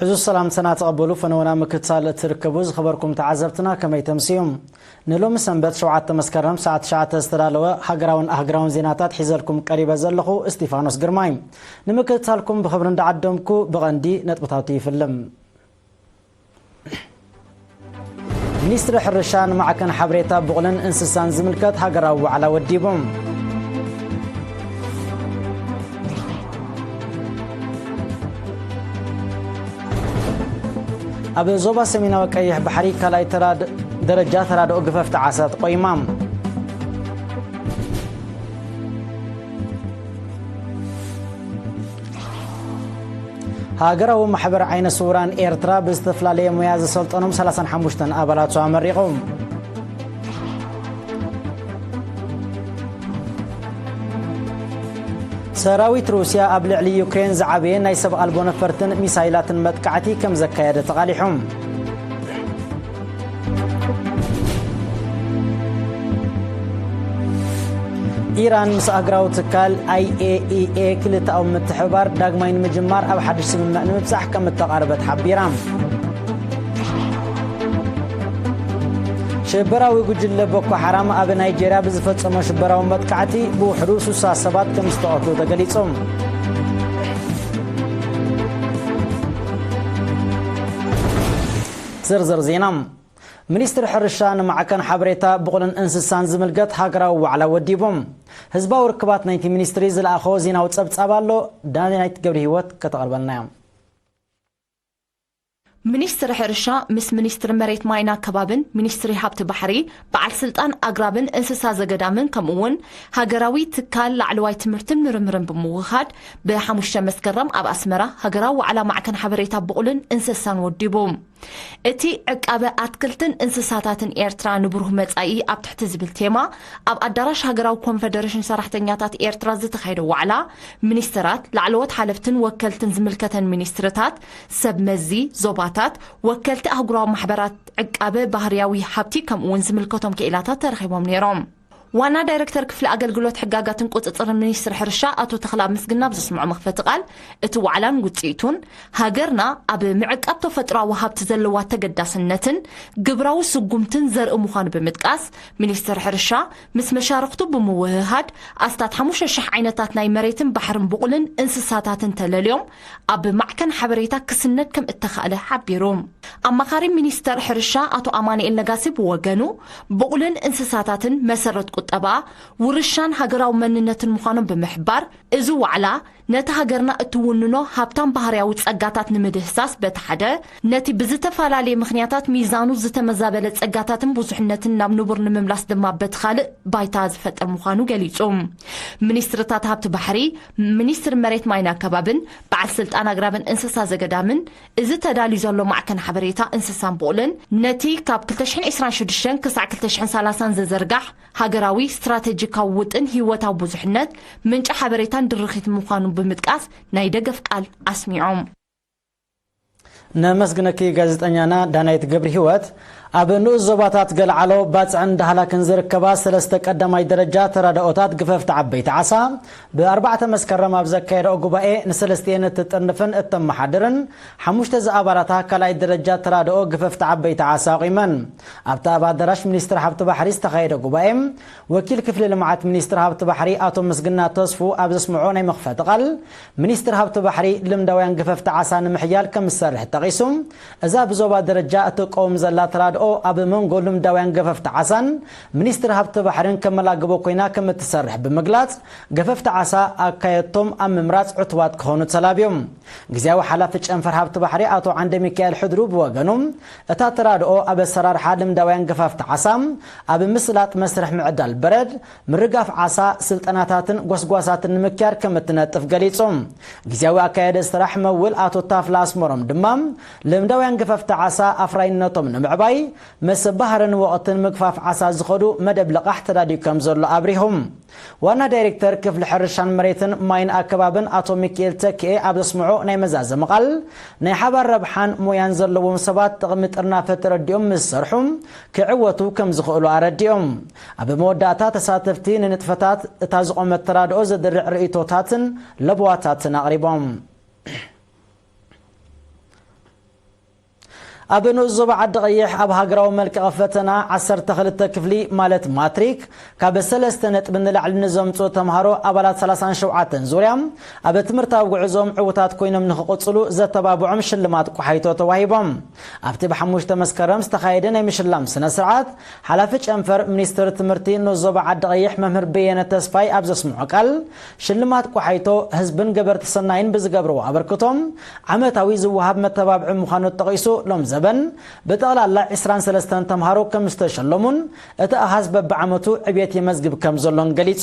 ሕዙ ሰላምትና ተቐበሉ። ፈነወና ምክትታል እትርከቡ ዝኸበርኩም ተዓዘብትና ከመይ ተምስዩ? ንሎሚ ሰንበት ሸውዓተ መስከረም ሰዓት ትሽዓተ ዝተዳለወ ሃገራውን ኣህግራውን ዜናታት ሒዘልኩም ቀሪበ ዘለኹ እስጢፋኖስ ግርማይ። ንምክትታልኩም ብኽብሪ እንዳዓደምኩ ብቐንዲ ነጥብታቱ ይፍልም። ሚኒስትሪ ሕርሻ ንማዕከን ሓበሬታ ብቑልን እንስሳን ዝምልከት ሃገራዊ ዋዕላ ወዲቡ። ኣብ ዞባ ሰሜናዊ ቀይሕ ባሕሪ ካልኣይ ተራድ-፣ ደረጃ ተራድኦ ግፈፍቲ ዓሳ ተቆይማ። ሃገራዊ ማሕበር ዓይነ ስውራን ኤርትራ ብዝተፈላለየ ሞያ ዘሰልጠኖም ሰላሳን ሓሙሽተን ኣባላቱ ኣመሪቑ። ሰራዊት ሩስያ ኣብ ልዕሊ ዩክሬን ዝዓበየ ናይ ሰብ ኣልቦ ነፈርትን ሚሳይላትን መጥቃዕቲ ከም ዘካየደ ተቓሊሑ። ኢራን ምስ ኣህጉራዊ ትካል ኣይ ኤ ኢ ኤ ክልተኣዊ ምትሕብባር ዳግማይ ንምጅማር ኣብ ሓድሽ ስምምዕ ንምብጻሕ ከም እተቓረበት ሓቢራ። ሽበራዊ ጉጅለ ቦኮ ሓራም ኣብ ናይጄርያ ብዝፈጸሞ ሽበራዊ መጥቃዕቲ ብውሕዱ ሱሳ ሰባት ከም ዝተቐትሉ ተገሊጹ። ዝርዝር ዜና። ሚኒስትሪ ሕርሻ ንማዕከን ሓበሬታ ብቑልን እንስሳን ዝምልከት ሃገራዊ ዋዕላ ወዲቡ። ህዝባዊ ርክባት ናይቲ ሚኒስትሪ ዝለኣኾ ዜናዊ ጸብጻብ ኣሎ። ዳናይት ገብረ ህይወት ከተቕርበልና እያ። ሚኒስትሪ ሕርሻ ምስ ሚኒስትሪ መሬት ማይን ኣከባብን ሚኒስትሪ ሃብቲ ባሕሪ፣ በዓል ስልጣን ኣግራብን እንስሳ ዘገዳምን ከምኡ እውን ሃገራዊ ትካል ላዕለዋይ ትምህርትን ምርምርን ብምውህሃድ ብሓሙሽተ መስከረም ኣብ ኣስመራ ሃገራዊ ዋዕላ ማዕከን ሓበሬታ ብቑልን እንስሳን ወዲቡ። እቲ ዕቃበ ኣትክልትን እንስሳታትን ኤርትራ ንብሩህ መጻኢ ኣብ ትሕቲ ዝብል ቴማ ኣብ ኣዳራሽ ሃገራዊ ኮንፈደሬሽን ሰራሕተኛታት ኤርትራ ዝተኻየደ ዋዕላ፣ ሚኒስትራት፣ ላዕለዎት ሓለፍትን ወከልትን ዝምልከተን ሚኒስትርታት፣ ሰብ መዚ ዞባታት፣ ወከልቲ ኣህጉራዊ ማሕበራት ዕቃበ ባህርያዊ ሃብቲ ከምኡ'ውን ዝምልከቶም ክኢላታት ተረኺቦም ነይሮም። ዋና ዳይረክተር ክፍሊ ኣገልግሎት ሕጋጋትን ቁጽጽርን ሚኒስትሪ ሕርሻ ኣቶ ተኽላ ምስግና ኣብ ዘስምዖ መኽፈቲ ቃል፣ እቲ ዋዕላን ውጽኢቱን፣ ሃገርና ኣብ ምዕቃብ ተፈጥሮኣዊ ሃብቲ ዘለዋ ተገዳስነትን ግብራዊ ስጉምትን ዘርኢ ምዃኑ ብምጥቃስ፣ ሚኒስትሪ ሕርሻ ምስ መሻርኽቱ ብምውህሃድ ኣስታት ሓሙሽተ ሽሕ ዓይነታት ናይ መሬትን ባሕርን ብቑልን እንስሳታትን ተለልዮም ኣብ ማዕከን ሓበሬታ ክስነድ ከም እተኻእለ ሓቢሩ። ኣማኻሪ ሚኒስተር ሕርሻ ኣቶ ኣማኑኤል ነጋሲ ብወገኑ፣ ብቑልን እንስሳታትን መሰረት ቁጠባ፣ ውርሻን ሃገራዊ መንነትን ምዃኖም ብምሕባር፣ እዚ ዋዕላ ነቲ ሃገርና እትውንኖ ሃብታም ባህርያዊ ጸጋታት ንምድህሳስ በቲ ሓደ፣ ነቲ ብዝተፈላለየ ምኽንያታት ሚዛኑ ዝተመዛበለ ጸጋታትን ብዙሕነትን ናብ ንቡር ንምምላስ ድማ በቲ ካልእ ባይታ ዝፈጥር ምዃኑ ገሊጹ። ሚኒስትርታት ሃብቲ ባሕሪ፣ ሚኒስትሪ መሬት ማይን ኣከባብን በዓል ስልጣን ኣግራብን እንስሳ ዘገዳምን፣ እዚ ተዳልዩ ዘሎ ማዕከን ሓበሬታ እንስሳን ብቑልን፣ ነቲ ካብ ክልተ ሽሕን ዕስራን ሽዱሽተን ክሳዕ ክልተ ሽሕን ሰላሳን ዝዝርጋሕ ሃገራዊ ስትራተጂካዊ ውጥን ህይወታዊ ብዙሕነት፣ ምንጪ ሓበሬታን ድርኺት ምዃኑ ብምጥቃስ፣ ናይ ደገፍ ቃል ኣስሚዖም። ነመስግነኪ ጋዜጠኛና ዳናይት ገብረ ህይወት። ኣብ ንኡስ ዞባታት ገልዓሎ፣ ባጽዕን ዳህላክን ዝርከባ ሰለስተ ቀዳማይ ደረጃ ተራድኦታት ግፈፍቲ ዓበይቲ ዓሳ ብኣርባዕተ መስከረም ኣብ ዘካየደኦ ጉባኤ ንሰለስቲኤን እትጥርንፍን እተመሓድርን ሓሙሽተ ዝኣባላታ ካልኣይ ደረጃ ተራድኦ ግፈፍቲ ዓበይቲ ዓሳ ኣቑመን። ኣብቲ ኣብ ኣዳራሽ ሚኒስትሪ ሃብቲ ባሕሪ ዝተኻየደ ጉባኤ፣ ወኪል ክፍሊ ልምዓት ሚኒስትሪ ሃብቲ ባሕሪ ኣቶ ምስግና ተስፉ ኣብ ዘስምዖ ናይ መኽፈቲ ቃል፣ ሚኒስትሪ ሃብቲ ባሕሪ ልምዳውያን ግፈፍቲ ዓሳ ንምሕያል ከም ዝሰርሕ ጠቒሱ፣ እዛ ብዞባ ደረጃ እትቀውም ዘላ ተራድኦ ኣብ መንጎ ልምዳውያን ገፈፍቲ ዓሳን ሚኒስትሪ ሃብቲ ባሕርን ከመላግቦ ኮይና ከም እትሰርሕ ብምግላጽ፣ ገፈፍቲ ዓሳ ኣካየድቶም ኣብ ምምራጽ ዕቱባት ክኾኑ ተላብዮም። ግዝያዊ ሓላፊ ጨንፈር ሃብቲ ባሕሪ ኣቶ ዓንደ ሚካኤል ሕድሩ ብወገኑ፣ እታ ተራድኦ ኣብ ኣሰራርሓ ልምዳውያን ገፈፍቲ ዓሳ፣ ኣብ ምስላጥ መስርሕ ምዕዳል በረድ፣ ምርጋፍ ዓሳ፣ ስልጠናታትን ጎስጓሳትን ንምክያድ ከም እትነጥፍ ገሊጹ። ግዝያዊ ኣካያዲ ስራሕ መውል ኣቶ ታፍላ ኣስመሮም ድማ፣ ልምዳውያን ገፈፍቲ ዓሳ ኣፍራይነቶም ንምዕባይ፣ ምስ ባህርን ወቕትን ምግፋፍ ዓሳ ዝኸዱ መደብ ልቓሕ ተዳልዩ ከም ዘሎ ኣብሪሁ። ዋና ዳይሬክተር ክፍሊ ሕርሻን መሬትን ማይን ኣከባብን ኣቶ ሚኪኤል ተክኤ ኣብ ዘስምዖ ናይ መዛዘሚ ቃል፣ ናይ ሓባር ረብሓን ሞያን ዘለዎም ሰባት ጥቕሚ ጥርናፈ ተረዲኦም ምስ ሰርሑ ክዕወቱ ከም ዝኽእሉ ኣረዲኦም። ኣብ መወዳእታ ተሳተፍቲ ንንጥፈታት እታ ዝቖመት ተራድኦ ዘድርዕ ርእይቶታትን ለበዋታትን ኣቕሪቦም። ኣብ ንኡስ ዞባ ዓዲ ቀይሕ ኣብ ሃገራዊ መልቀቒ ፈተና ዓሰርተ ክልተ ክፍሊ ማለት ማትሪክ ካብ ሰለስተ ነጥቢ ንላዕሊ ንዘምፅኡ ተምሃሮ ኣባላት ሰላሳን ሸውዓተን ዙርያ ኣብ ትምህርታዊ ጉዕዞም ዕውታት ኮይኖም ንክቕፅሉ ዘተባብዖም ሽልማት ቆሓይቶ ተዋሂቦም። ኣብቲ ብሓሙሽተ መስከረም ዝተኻየደ ናይ ምሽላም ስነ ስርዓት ሓላፊ ጨንፈር ሚኒስትር ትምህርቲ ንኡስ ዞባ ዓዲ ቀይሕ መምህር በየነ ተስፋይ ኣብ ዘስምዖ ቃል ሽልማት ቆሓይቶ ህዝብን ገበርቲ ሰናይን ብዝገብርዎ ኣበርክቶም ዓመታዊ ዝወሃብ መተባብዒ ምዃኑ ጠቒሱ፣ ሎም ዘበን ብጠቕላላ ዕስራን ሰለስተን ተምሃሮ ከም ዝተሸለሙን እቲ ኣሃዝ በብዓመቱ ዕብየት የመዝግብ ከም ዘሎን ገሊጹ።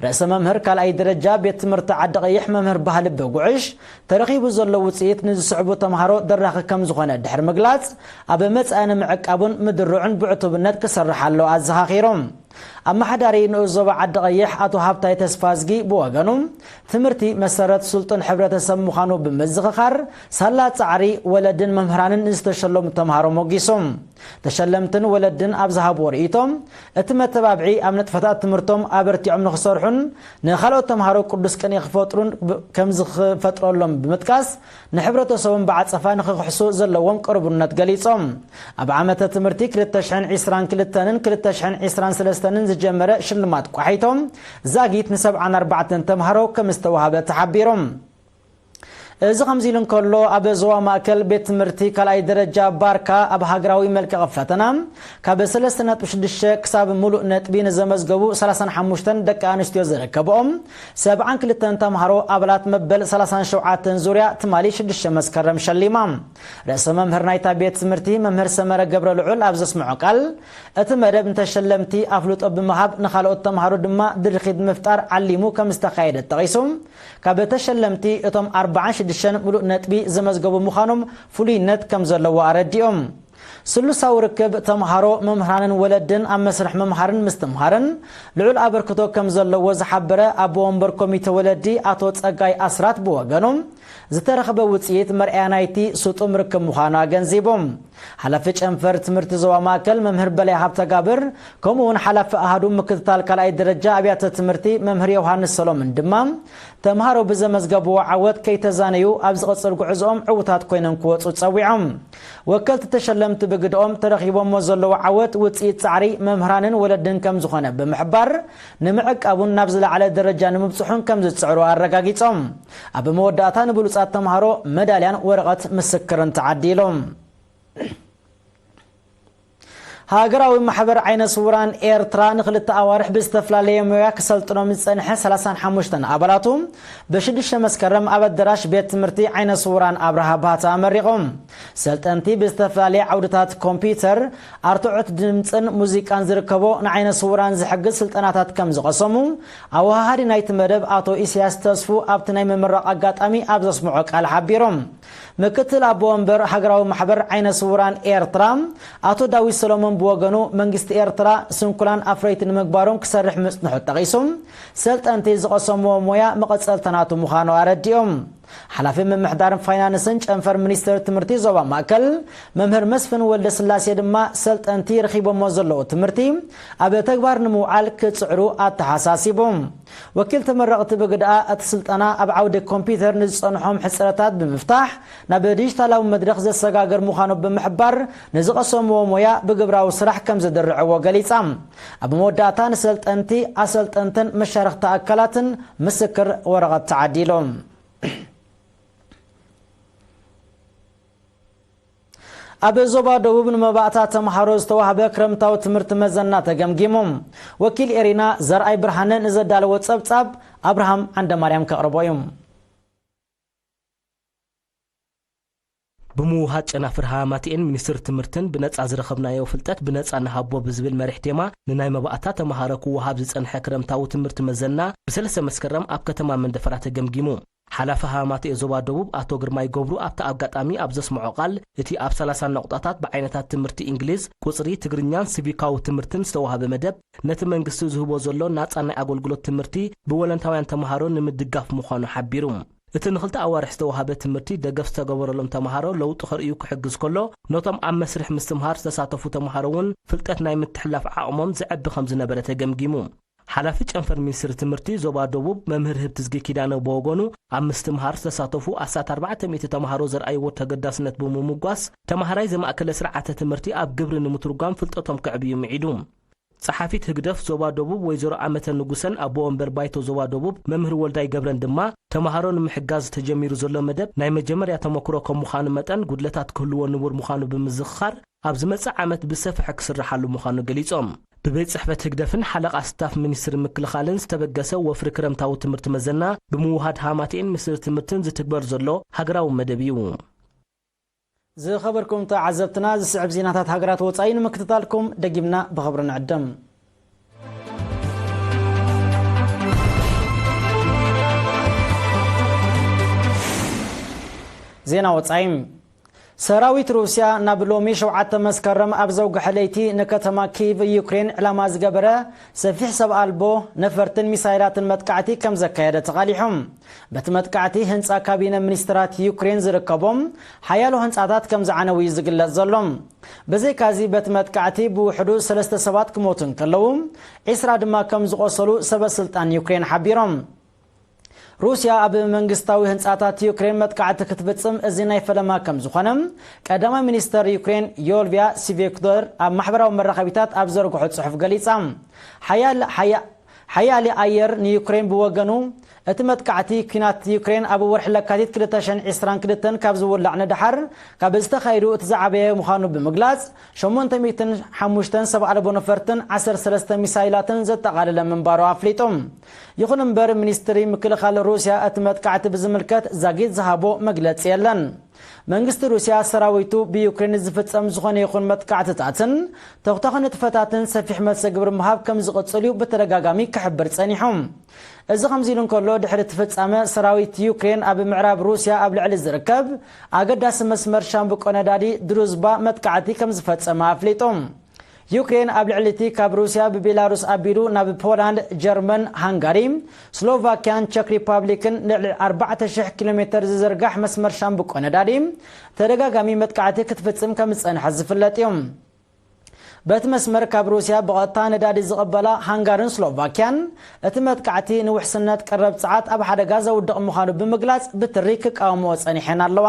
ርእሰ መምህር ካልኣይ ደረጃ ቤት ትምህርቲ ዓዲ ቀይሕ መምህር ባህሊ በጉዕሽ፣ ተረኺቡ ዘሎ ውፅኢት ንዝስዕቡ ተምሃሮ ደራኺ ከም ዝኾነ ድሕሪ ምግላጽ፣ ኣብ መጻኢ ንምዕቃቡን ምድርዑን ብዕቱብነት ክሰርሕ ኣሎ ኣዘኻኺሩ። ኣመሓዳሪ ንኡስ ዞባ ዓዲ ቀይሕ ኣቶ ሃብታይ ተስፋዝጊ ብወገኑ፣ ትምህርቲ መሰረት ስልጡን ሕብረተሰብ ምዃኑ ብምዝኽኻር፣ ሳላ ጻዕሪ ወለድን መምህራንን ንዝተሸለሙ ተምሃሮ ሞጊሱ። ተሸለምትን ወለድን ኣብ ዝሃብዎ ርእይቶ፣ እቲ መተባብዒ ኣብ ንጥፈታት ትምህርቶም ኣበርቲዖም ንኽሰርሑን ንኻልኦት ተምሃሮ ቅዱስ ቅኔ ክፈጥሩን ብ-፣ ከም ዝኽፈጥረሎም ብምጥቃስ፣ ንሕብረተሰቦም ብዓጸፋ ንኽክሕሱ ዘለዎም ቅርቡነት ገሊጾም። ኣብ ዓመተ ትምህርቲ ክልተ ሽሕን ዕስራን ክልተን ክልተ ሽሕን ዕስራን ሰለስተን ዝጀመረ ሽልማት ቋሒቶም ዛጊት ንሰብዓን ኣርባዕተን ተምሃሮ ከም ዝተዋህበ ተሓቢሩ። እዚ ከምዚ ኢሉ እንከሎ፣ ኣብ ዞባ ማእከል ቤት ትምህርቲ ካልኣይ ደረጃ ባርካ ኣብ ሃገራዊ መልቀቒ ፈተና ካብ ሰለስተ ነጥቢ ሽዱሽተ ክሳብ ምሉእ ነጥቢ ንዘመዝገቡ ሰላሳን ሓሙሽተን ደቂ ኣንስትዮ ዝርከብኦም ሰብዓን ክልተን ተምሃሮ ኣባላት መበል ሰላሳን ሸውዓተን ዙርያ ትማሊ ሽዱሽተ መስከረም ሸሊማ። ርእሰ መምህር ናይታ ቤት ትምህርቲ መምህር ሰመረ ገብረ ልዑል ኣብ ዘስምዖ ቃል፣ እቲ መደብ ንተሸለምቲ ኣፍልጦ ብምሃብ ንኻልኦት ተምሃሮ ድማ ድርኺት ንምፍጣር ዓሊሙ ከም ዝተኻየደ ጠቒሱ፣ ካብ ተሸለምቲ እቶም ኣርባዓን ሽዱሽተን ምሉእ ነጥቢ ዘመዝገቡ ምዃኖም ፍሉይነት ከም ዘለዎ ኣረዲኦም። ስሉሳዊ ርክብ ተምሃሮ፣ መምህራንን ወለድን ኣብ መስርሕ ምምሃርን ምስትምሃርን ልዑል ኣበርክቶ ከም ዘለዎ ዝሓበረ ኣቦ ወንበር ኮሚተ ወለዲ ኣቶ ጸጋይ ኣስራት ብወገኑ፣ ዝተረኽበ ውጽኢት መርኣያ ናይቲ ስጡም ርክብ ምዃኑ ኣገንዚቡ። ሓላፊ ጨንፈር ትምህርቲ ዞባ ማእከል መምህር በላይ ሃብተጋብር፣ ከምኡ እውን ሓላፊ ኣሃዱ ምክትታል ካልኣይ ደረጃ ኣብያተ ትምህርቲ መምህር ዮሃንስ ሰሎምን ድማ፣ ተምሃሮ ብዘመዝገብዎ ዓወት ከይተዛነዩ ኣብ ዝቕጽል ጉዕዞኦም ዕዉታት ኮይኖም ክወጹ ጸዊዖም። ወከልቲ ተሸለምቲ ብግድኦም ተረኺቦሞ ዘለዉ ዓወት ውጽኢት ጻዕሪ መምህራንን ወለድን ከም ዝኾነ ብምሕባር፣ ንምዕቃቡን ናብ ዝለዓለ ደረጃ ንምብጽሑን ከም ዝጽዕሩ ኣረጋጊጾም። ኣብ መወዳእታ ንብሉጻት ተምሃሮ መዳልያን ወረቐት ምስክርን ተዓዲሉ። ሃገራዊ ማሕበር ዓይነ ስውራን ኤርትራ ንኽልተ ኣዋርሕ ብዝተፈላለየ ሞያ ክሰልጥኖም ዝጸንሐ ሰላሳን ሓሙሽተን ኣባላቱ ብሽዱሽተ መስከረም ኣብ ኣዳራሽ ቤት ትምህርቲ ዓይነ ስውራን ኣብርሃ ባህታ ኣመሪቖም። ሰልጠንቲ ብዝተፈላለየ ዓውድታት ኮምፒውተር፣ ኣርትዖት ድምጽን ሙዚቃን ዝርከቦ ንዓይነ ስውራን ዝሕግዝ ስልጠናታት ከም ዝቐሰሙ ኣወሃሃዲ ናይቲ መደብ ኣቶ ኢሳያስ ተስፉ ኣብቲ ናይ ምምራቕ ኣጋጣሚ ኣብ ዘስምዖ ቃል ሓቢሮም። ምክትል ኣቦ ወንበር ሃገራዊ ማሕበር ዓይነ ስውራን ኤርትራ ኣቶ ዳዊት ሰሎሞን ብወገኑ፣ መንግስቲ ኤርትራ ስንኩላን ኣፍረይቲ ንምግባሮም ክሰርሕ ምጽንሑ ጠቒሱ፣ ሰልጠንቲ ዝቐሰምዎ ሞያ መቐጸልታ ናቱ ምዃኑ ኣረዲኦም። ሓላፊ ምምሕዳርን ፋይናንስን ጨንፈር ሚኒስቴር ትምህርቲ ዞባ ማእከል መምህር መስፍን ወልደ ስላሴ ድማ፣ ሰልጠንቲ ረኺቦሞ ዘለዉ ትምህርቲ ኣብ ተግባር ንምውዓል ክጽዕሩ ኣተሓሳሲቡ። ወኪል ተመረቕቲ ብግድኣ፣ እቲ ስልጠና ኣብ ዓውዲ ኮምፒውተር ንዝጸንሖም ሕጽረታት ብምፍታሕ ናብ ዲጂታላዊ መድረኽ ዘሰጋግር ምዃኑ ብምሕባር፣ ንዝቐሰምዎ ሞያ ብግብራዊ ስራሕ ከም ዘደርዕዎ ገሊጻ። ኣብ መወዳእታ ንሰልጠንቲ፣ ኣሰልጠንትን መሻርኽቲ ኣካላትን ምስክር ወረቐት ተዓዲሉ። ኣብ ዞባ ደቡብ ንመባእታ ተምሃሮ ዝተዋህበ ክረምታዊ ትምህርቲ መዘና ተገምጊሙ። ወኪል ኤሪና ዘርኣይ ብርሃነ ንዘዳለዎ ጸብጻብ ኣብርሃም ዓንደማርያም ከቕርቦ እዩ። ብምውሃድ ጨናፍር ሃማማተኤን ሚኒስትሪ ትምህርትን ብነጻ ዝረኸብናዮ ፍልጠት ብነጻ ንሃቦ ብዝብል መሪሕ ቴማ ንናይ መባእታ ተምሃሮ ክወሃብ ዝጸንሐ ክረምታዊ ትምህርቲ መዘና ብሰለስተ መስከረም ኣብ ከተማ መንደፈራ ተገምጊሙ። ሓላፊ ሃማማተኤ ዞባ ደቡብ ኣቶ ግርማይ ገብሩ ኣብቲ ኣጋጣሚ ኣብ ዘስምዖ ቃል፣ እቲ ኣብ ሰላሳ ነቑጣታት ብዓይነታት ትምህርቲ እንግሊዝ፣ ቁጽሪ፣ ትግርኛን ሲቪካዊ ትምህርትን ዝተዋህበ መደብ፣ ነቲ መንግስቲ ዝህቦ ዘሎ ናጻ ናይ ኣገልግሎት ትምህርቲ ብወለንታውያን ተምሃሮ ንምድጋፍ ምዃኑ ሓቢሩ። እቲ ንኽልተ ኣዋርሕ ዝተዋህበ ትምህርቲ ደገፍ ዝተገበረሎም ተምሃሮ ለውጢ ከርእዩ ክሕግዝ ከሎ፣ ነቶም ኣብ መስርሕ ምስትምሃር ዝተሳተፉ ተምሃሮ እውን ፍልጠት ናይ ምትሕልላፍ ዓቕሞም ዘዕቢ ከም ዝነበረ ተገምጊሙ። ሓላፊ ጨንፈር ሚኒስትሪ ትምህርቲ ዞባ ደቡብ መምህር ህብትዝጊ ኪዳነ ብወገኑ፣ ኣብ ምስትምሃር ዝተሳተፉ ኣስታት ኣርባዕተ ሚእቲ ተምሃሮ ዘርኣይዎ ተገዳስነት ብምምጓስ፣ ተምሃራይ ዘማእከለ ስርዓተ ትምህርቲ ኣብ ግብሪ ንምትርጓም ፍልጠቶም ከዕብዩ ምዒዱ። ጸሓፊት ህግደፍ ዞባ ደቡብ ወይዘሮ ኣመተ ንጉሰን ኣቦ ወንበር ባይቶ ዞባ ደቡብ መምህር ወልዳይ ገብረን ድማ፣ ተምሃሮ ንምሕጋዝ ተጀሚሩ ዘሎ መደብ ናይ መጀመርያ ተመክሮ ከም ምዃኑ መጠን፣ ጉድለታት ክህልዎ ንቡር ምዃኑ ብምዝኽኻር፣ ኣብ ዝመጽእ ዓመት ብሰፍሐ ክስርሓሉ ምዃኑ ገሊጾም። ብቤት ጽሕፈት ህግደፍን ሓለቓ ስታፍ ሚኒስትሪ ምክልኻልን ዝተበገሰ ወፍሪ ክረምታዊ ትምህርቲ መዘና ብምውሃድ ሃማቲኤን ሚኒስትሪ ትምህርትን ዝትግበር ዘሎ ሃገራዊ መደብ እዩ። ዝኸበርኩም ተዓዘብትና፣ ዝስዕብ ዜናታት ሃገራት ወጻኢ ንምክትታልኩም ደጊምና ብኽብሪ ንዕድም። ዜና ወጻኢ። ሰራዊት ሩስያ ናብ ሎሚ ሸውዓተ መስከረም ኣብ ዘውግሐ ለይቲ ንከተማ ኪቭ ዩክሬን ዕላማ ዝገበረ ሰፊሕ ሰብ ኣልቦ ነፈርትን ሚሳይላትን መጥቃዕቲ ከም ዘካየደ ተቓሊሑ። በቲ መጥቃዕቲ ህንጻ ካቢነ ሚኒስትራት ዩክሬን ዝርከቦም ሓያሎ ህንጻታት ከም ዝዓነው እዩ ዝግለጽ ዘሎ። ብዘይካዚ በቲ መጥቃዕቲ ብውሕዱ ሰለስተ ሰባት ክሞቱ እንከለዉ፣ ዒስራ ድማ ከም ዝቖሰሉ ሰበ ስልጣን ዩክሬን ሓቢሮም። ሩስያ ኣብ መንግስታዊ ህንጻታት ዩክሬን መጥቃዕቲ ክትፍጽም እዚ ናይ ፈለማ ከም ዝኾነ ቀዳማይ ሚኒስተር ዩክሬን ዮልቪያ ሲቪክቶር ኣብ ማሕበራዊ መራኸቢታት ኣብ ዘርግሖ ጽሑፍ ገሊጻ። ሓያል-፣ ሓያ-፣ ሓያሊ ኣየር ንዩክሬን ብወገኑ፣ እቲ መጥቃዕቲ ኲናት ዩክሬን ኣብ ወርሒ ለካቲት ክልተ ሽሕን ዕስራን ክልተን ካብ ዝውላዕ ንደሓር ካብ ዝተኻየዱ እቲ ዝዓበየ ምዃኑ ብምግላጽ፣ ሸሞንተ ሚእትን ሓሙሽተን ሰብ ኣልቦ ነፈርትን ዓሰርተ ሰለስተ ሚሳይላትን ዘጠቓለለ ምንባሩ ኣፍሊጡ። ይኹን እምበር፣ ሚኒስትሪ ምክልኻል ሩስያ እቲ መጥቃዕቲ ብዝምልከት ዛጊት ዝሃቦ መግለጺ የለን። መንግስቲ ሩስያ፣ ሰራዊቱ ብዩክሬን ዝፍጸም ዝኾነ ይኹን መጥቃዕትታትን ተኹታኺ ንጥፈታትን ሰፊሕ መልሰ ግብሪ ምሃብ ከም ዝቕጽል እዩ ብተደጋጋሚ ክሕብር ጸኒሑ። እዚ ከምዚ ኢሉ እንከሎ፣ ድሕሪ እቲ ፍጻመ፣ ሰራዊት ዩክሬን ኣብ ምዕራብ ሩስያ ኣብ ልዕሊ ዝርከብ ኣገዳሲ መስመር ሻምብቆ ነዳዲ ድሩዝባ መጥቃዕቲ ከም ዝፈጸመ ኣፍሊጡ። ዩክሬን ኣብ ልዕሊ እቲ ካብ ሩስያ ብቤላሩስ ኣቢሉ ናብ ፖላንድ፣ ጀርመን፣ ሃንጋሪ፣ ስሎቫኪያን ቸክ ሪፓብሊክን ልዕሊ ኣርባዕተ ሽሕ ኪሎ ሜተር ዝዝርጋሕ መስመር ሻምብቆ ነዳዲ ተደጋጋሚ መጥቃዕቲ ክትፍጽም ከም ዝጸንሐት ዝፍለጥ እዩ። በቲ መስመር ካብ ሩስያ ብቐጥታ ነዳዲ ዝቕበላ ሃንጋርን ስሎቫኪያን፣ እቲ መጥቃዕቲ ንውሕስነት ቀረብ ጸዓት ኣብ ሓደጋ ዘውድቕ ምዃኑ ብምግላጽ፣ ብትሪ ክቃወምኦ ጸኒሐን ኣለዋ።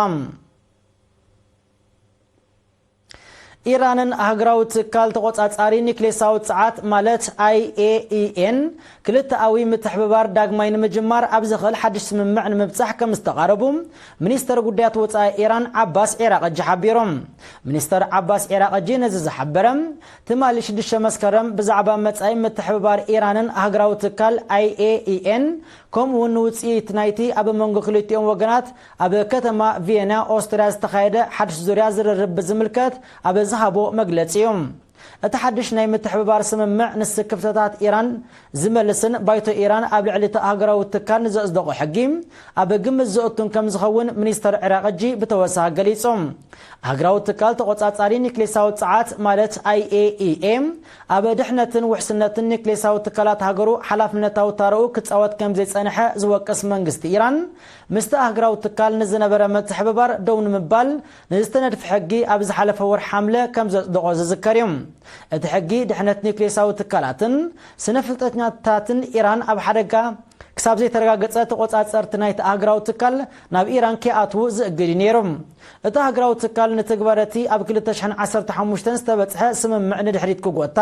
ኢራንን ኣህጉራዊ ትካል ተቖጻጻሪ ኒክሌሳዊ ጸዓት ማለት ኣይ ኤ ኢ ኤን ክልተኣዊ ምትሕብባር ዳግማይ ንምጅማር ኣብ ዝኽእል ሓድሽ ስምምዕ ንምብጻሕ ከም ዝተቓረቡ ሚኒስተር ጉዳያት ወጻኢ ኢራን ዓባስ ዒራቕጂ ሓቢሮም። ሚኒስተር ዓባስ ዒራቕጂ ነዚ ዝሓበረ፣ ትማሊ ሽዱሽተ መስከረም ብዛዕባ መጻኢ ምትሕብባር ኢራንን ኣህጉራዊ ትካል ኣይ ኤ ኢ ኤን፣ ከምኡ እውን ንውጽኢት ናይቲ ኣብ መንጎ ክልቲኦም ወገናት ኣብ ከተማ ቪየና ኦስትርያ ዝተኻየደ ሓድሽ ዙርያ ዝርርብ ብዝምልከት ኣብ ዝሃቦ መግለጺ እዩ። እቲ ሓድሽ ናይ ምትሕብባር ስምምዕ ንስክፍተታት ኢራን ዝመልስን ባይቶ ኢራን ኣብ ልዕሊ እቲ ኣህጉራዊ ትካል ንዘጽደቖ ሕጊ ኣብ ግምት ዘእቱን ከም ዝኸውን ሚኒስተር ዒራቕጂ ብተወሳኺ ገሊጹ። ኣህጉራዊ ትካል ተቖጻጻሪ ኒክሌሳዊ ጸዓት ማለት ኣይ ኤ ኢ ኤ ኣብ ድሕነትን ውሕስነትን ኒክሌሳዊ ትካላት ሃገሩ ሓላፍነታዊ ታረኡ ክጻወት ከም ዘይጸንሐ ዝወቅስ መንግስቲ ኢራን፣ ምስቲ ኣህጉራዊ ትካል ንዝነበረ ምትሕብባር ደው ንምባል ንዝተነድፈ ሕጊ ኣብ ዝሓለፈ ወርሒ ሓምለ ከም ዘጽደቖ ዝዝከር እዩ። እቲ ሕጊ ድሕነት ኒክሌሳዊ ትካላትን ስነ ፍልጠተኛታትን ኢራን ኣብ ሓደጋ ክሳብ ዘይተረጋገጸ ተቖጻጸርቲ ናይቲ ኣህጉራዊ ትካል ናብ ኢራን ከይኣትዉ ዝእግድ እዩ ነይሩ። እቲ ኣህጉራዊ ትካል ንትግባረ እቲ ኣብ ክልተ ሽሕን ዓሰርተ ሓሙሽተን ዝተበጽሐ ስምምዕ ንድሕሪት ክጎታ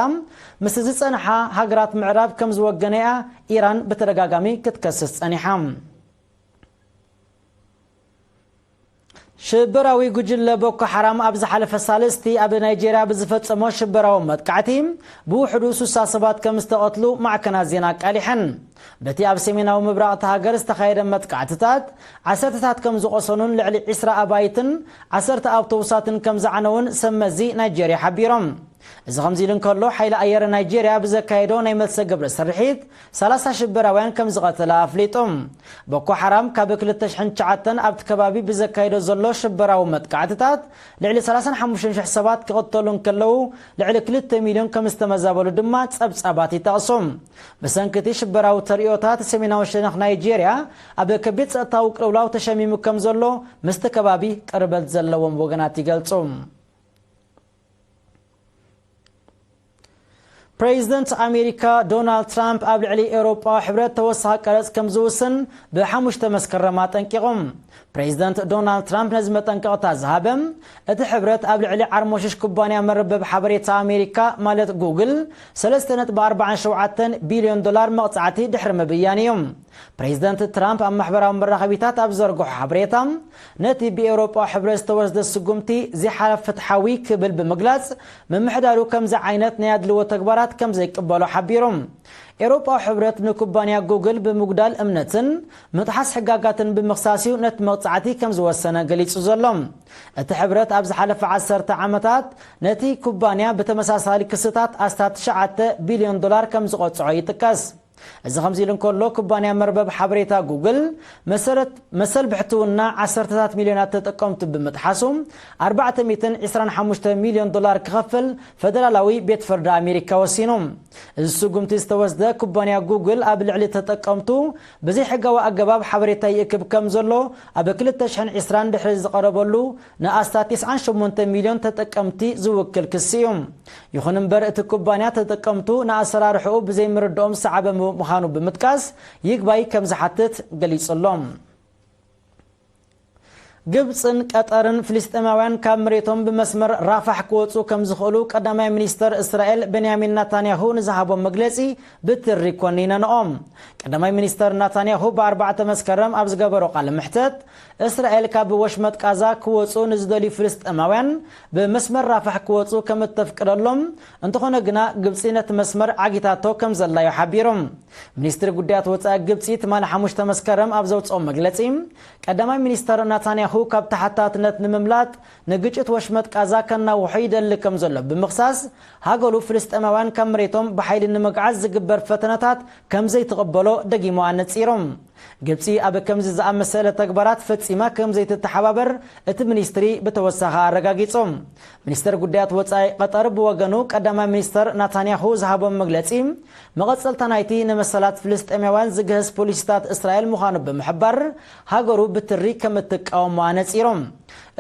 ምስ ዝጸንሓ ሃገራት ምዕራብ ከም ዝወገነ እያ ኢራን ብተደጋጋሚ ክትከስስ ጸኒሓ። ሽበራዊ ጉጅለ ቦኮ ሓራም ኣብ ዝሓለፈ ሳልስቲ ኣብ ናይጄርያ ብዝፈጸሞ ሽበራዊ መጥቃዕቲ ብውሕዱ ሱሳ ሰባት ከም ዝተቐትሉ ማዕከናት ዜና ኣቃሊሐን። በቲ ኣብ ሰሜናዊ ምብራቕ እታ ሃገር ዝተኻየደ መጥቃዕትታት፣ ዓሰርተታት ከም ዝቖሰኑን ልዕሊ ዕስራ ኣባይትን ዓሰርተ ኣውቶቡሳትን ከም ዝዓነውን ሰብ መዚ ናይጄርያ ሓቢሮም። እዚ ከምዚ ኢሉ እንከሎ፣ ሓይሊ ኣየር ናይጄርያ ብዘካየዶ ናይ መልሰ ግብሪ ስርሒት፣ ሰላሳ ሽበራውያን ከም ዝቐተለ ኣፍሊጡ። ቦኮ ሓራም ካብ ክልተ ሽሕን ትሽዓተን ኣብቲ ከባቢ ብዘካየዶ ዘሎ ሽበራዊ መጥቃዕትታት፣ ልዕሊ ሰላሳን ሓሙሽተን ሽሕ ሰባት ክቕተሉ እንከለዉ፣ ልዕሊ ክልተ ሚልዮን ከም ዝተመዛበሉ ድማ ጸብጻባት ይጠቕሱ። ብሰንኪ እቲ ሽበራዊ ተርእዮታት፣ ሰሜናዊ ሸነኽ ናይጄርያ ኣብ ከቢድ ጸጥታዊ ቅልውላው ተሸሚሙ ከም ዘሎ ምስቲ ከባቢ ቅርበት ዘለዎም ወገናት ይገልጹ። ፕሬዚደንት ኣሜሪካ ዶናልድ ትራምፕ ኣብ ልዕሊ ኤውሮጳዊ ሕብረት ተወሳኺ ቀረጽ ከም ዝውስን ብሓሙሽተ መስከረም ኣጠንቂቑ። ፕሬዚደንት ዶናልድ ትራምፕ ነዚ መጠንቀቕታ ዝሃበ፣ እቲ ሕብረት ኣብ ልዕሊ ዓርሞሽሽ ኩባንያ መርበብ ሓበሬታ ኣሜሪካ ማለት ጉግል ሰለስተ ነጥቢ ኣርባዕተ ሸውዓተ ቢልዮን ዶላር መቕጻዕቲ ድሕሪ ምብያን እዩ። ፕሬዚደንት ትራምፕ ኣብ ማሕበራዊ መራኸቢታት ኣብ ዘርግሖ ሓበሬታ፣ ነቲ ብኤውሮጳ ሕብረት ዝተወስደ ስጉምቲ ዘይሓላፍ ፍትሓዊ ክብል ብምግላጽ፣ ምምሕዳሩ ከምዚ ዓይነት ናይ ኣድልዎ ተግባራት ከም ዘይቅበሎ ሓቢሩ። ኤውሮጳዊ ሕብረት ንኩባንያ ጉግል ብምጉዳል እምነትን ምጥሓስ ሕጋጋትን ብምኽሳስ እዩ ነቲ መቕጻዕቲ ከም ዝወሰነ ገሊጹ ዘሎ። እቲ ሕብረት ኣብ ዝሓለፈ ዓሰርተ ዓመታት ነቲ ኩባንያ ብተመሳሳሊ ክስታት ኣስታት ትሽዓተ ቢልዮን ዶላር ከም ዝቐጽዖ ይጥቀስ። እዚ ከምዚ ኢሉ እንከሎ፣ ኩባንያ መርበብ ሓበሬታ ጉግል መሰረት መሰል ብሕትውና ዓሰርተታት ሚልዮናት ተጠቀምቱ ብምጥሓሱ ኣርባዕተ ሚእትን ዕስራን ሓሙሽተ ሚልዮን ዶላር ክኸፍል ፈደራላዊ ቤት ፍርዲ ኣሜሪካ ወሲኑ። እዚ ስጉምቲ ዝተወስደ፣ ኩባንያ ጉግል ኣብ ልዕሊ ተጠቀምቱ ብዘይሕጋዊ ኣገባብ ሓበሬታ ይእክብ ከም ዘሎ ኣብ ክልተ ሽሕን ዕስራን ድሕሪ ዝቐረበሉ ንኣስታት ተስዓን ሸሞንተ ሚልዮን ተጠቀምቲ ዝውክል ክሲ እዩ። ይኹን እምበር፣ እቲ ኩባንያ ተጠቀምቱ ንኣሰራርሕኡ ብዘይምርድኦም ዝሰዓበ ምዃኑ ብምጥቃስ ይግባይ ከም ዝሓትት ገሊጹ ኣሎ። ግብጽን ቀጠርን ፍልስጤማውያን ካብ መሬቶም ብመስመር ራፋሕ ክወጹ ከም ዝኽእሉ ቀዳማይ ሚኒስተር እስራኤል ቤንያሚን ናታንያሁ ንዝሃቦም መግለጺ ብትሪ ኮኒነንኦም። ቀዳማይ ሚኒስተር ናታንያሁ ብኣርባዕተ መስከረም ኣብ ዝገበሮ ቃለ መሕተት፣ እስራኤል ካብ ወሽመጥ ቃዛ ክወጹ ንዝደልዩ ፍልስጤማውያን ብመስመር ራፋሕ ክወጹ ከም እተፍቅደሎም፣ እንተኾነ ግና ግብጺ ነቲ መስመር ዓጊታቶ ከም ዘላዩ ሓቢሩ። ሚኒስትሪ ጉዳያት ወጻኢ ግብጺ ትማሊ ሓሙሽተ መስከረም ኣብ ዘውጽኦ መግለጺ፣ ቀዳማይ ሚኒስተር ናታንያሁ ካብ ተሓታትነት ንምምላጥ ንግጭት ወሽመጥ ቃዛ ከናውሖ ይደሊ ከም ዘሎ ብምኽሳስ፣ ሃገሩ ፍልስጤማውያን ካብ መሬቶም ብሓይሊ ንምግዓዝ ዝግበር ፈተነታት ከም ዘይትቕበሎ ደጊሙ ኣነጺሩ። ግብጺ ኣብ ከምዚ ዝኣመሰለ ተግባራት ፈጺማ ከም ዘይትተሓባበር እቲ ሚኒስትሪ ብተወሳኺ ኣረጋጊጹ። ሚኒስተር ጉዳያት ወጻኢ ቀጠር ብወገኑ፣ ቀዳማይ ሚኒስተር ናታንያሁ ዝሃቦም መግለጺ፣ መቐጸልታ ናይቲ ንመሰላት ፍልስጤማውያን ዝግህስ ፖሊሲታት እስራኤል ምዃኑ ብምሕባር፣ ሃገሩ ብትሪ ከም እትቃወሞ ኣነጺሩ።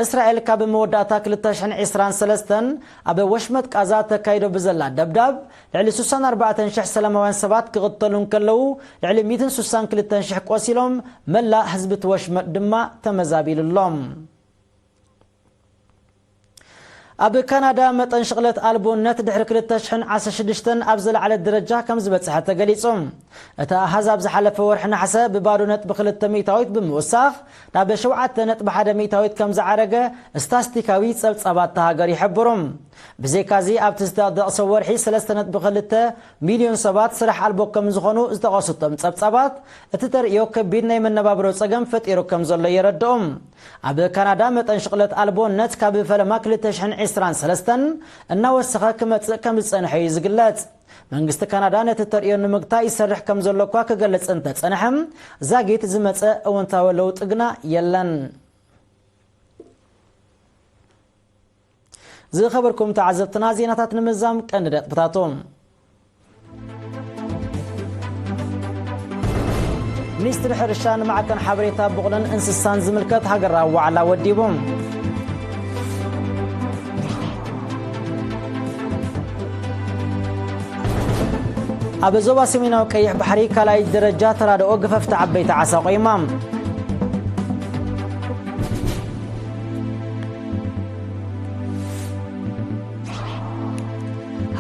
እስራኤል ካብ መወዳእታ ክልተ ሽሕን ዕስራን ሰለስተን ኣብ ወሽመጥ ቃዛ ተካይዶ ብዘላ ደብዳብ፣ ልዕሊ ስሳን ኣርባዕተን ሽሕ ሰላማውያን ሰባት ክቕተሉ እንከለዉ፣ ልዕሊ ሚእትን ስሳን ክልተን ሽሕ ቆሲሎም፣ መላእ ህዝቢ እቲ ወሽመጥ ድማ ተመዛቢሉ ኣሎ። ኣብ ካናዳ መጠን ሽቕለት ኣልቦነት ድሕሪ ክልተ ሽሕን ዓሰርተ ሽዱሽተን ኣብ ዝለዓለ ደረጃ ከም ዝበጽሐ ተገሊጹ። እቲ ኣሃዝ ኣብ ዝሓለፈ ወርሒ ነሓሰ ብባዶ ነጥቢ ክልተ ሚእታዊት ብምውሳኽ ናብ ሸውዓተ ነጥቢ ሓደ ሚእታዊት ከም ዝዓረገ ስታስቲካዊ ጸብጻባት እታ ሃገር ይሕብሩ። ብዘይካዚ ኣብቲ ዝተጠቕሰ ወርሒ ሰለስተ ነጥቢ ክልተ ሚልዮን ሰባት ስራሕ ኣልቦ ከም ዝኾኑ ዝጠቐሱ እቶም ጸብጻባት፣ እቲ ተርእዮ ከቢድ ናይ መነባብሮ ጸገም ፈጢሩ ከም ዘሎ የረድኡ። ኣብ ካናዳ መጠን ሽቕለት ኣልቦነት ካብ ፈለማ ክልተ ሽሕን ዕስራን ሰለስተን እናወሰኸ ክመጽእ ከም ዝጸንሐ እዩ ዝግለጽ። መንግስቲ ካናዳ ነቲ ተርእዮ ንምግታእ ይሰርሕ ከም ዘሎ እኳ ክገልጽ እንተጸንሐ፣ ዛጊት ዝመጸ እወንታዊ ለውጢ ግና የለን። ዝኸበርኩም ተዓዘብትና፣ ዜናታት ንምዛም ቀንዲ ነጥብታቶም። ሚኒስትሪ ሕርሻ ንማዕከን ሓበሬታ ቡቕልን እንስሳን ዝምልከት ሃገራዊ ዋዕላ ወዲቡ። ኣብ ዞባ ሰሜናዊ ቀይሕ ባሕሪ ካልኣይ ደረጃ ተራድኦ ግፈፍቲ ዓበይቲ ዓሳ ቆይማ።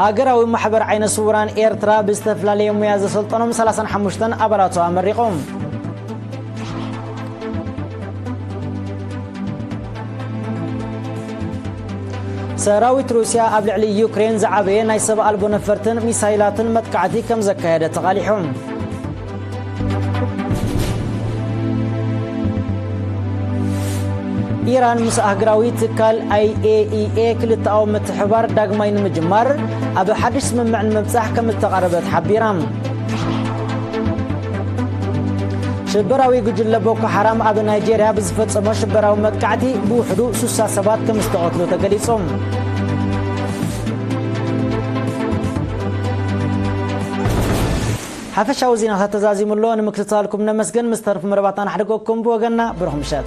ሃገራዊ ማሕበር ዓይነ ስውራን ኤርትራ ብዝተፈላለየ ሙያ ዘሰልጠኖም ሰላሳን ሓሙሽተን ኣባላቱ ኣመሪቑ። ሰራዊት ሩስያ ኣብ ልዕሊ ዩክሬን ዝዓበየ ናይ ሰብ ኣልቦ ነፈርትን ሚሳይላትን መጥቃዕቲ ከም ዘካየደ ተቓሊሑ። ኢራን ምስ ኣህግራዊ ትካል ኣይ ኤ ኢ ኤ ክልተኣዊ ምትሕብባር ዳግማይ ንምጅማር ኣብ ሓድሽ ስምምዕ ንምብጻሕ ከም ዝተቓረበት ሓቢራ። ሽበራዊ ጉጅለ ቦኮ ሓራም ኣብ ናይጄርያ ብዝፈጸሞ ሽበራዊ መጥቃዕቲ ብውሕዱ ሱሳ ሰባት ከም ዝተቐትሉ ተገሊጹ። ሓፈሻዊ ዜናታት ተዛዚሙ ኣሎ። ንምክትታልኩም ነመስግን። ምስ ተርፉ መደባትና ንሕደገኩም። ብወገንና ብሩኽ ምሸት።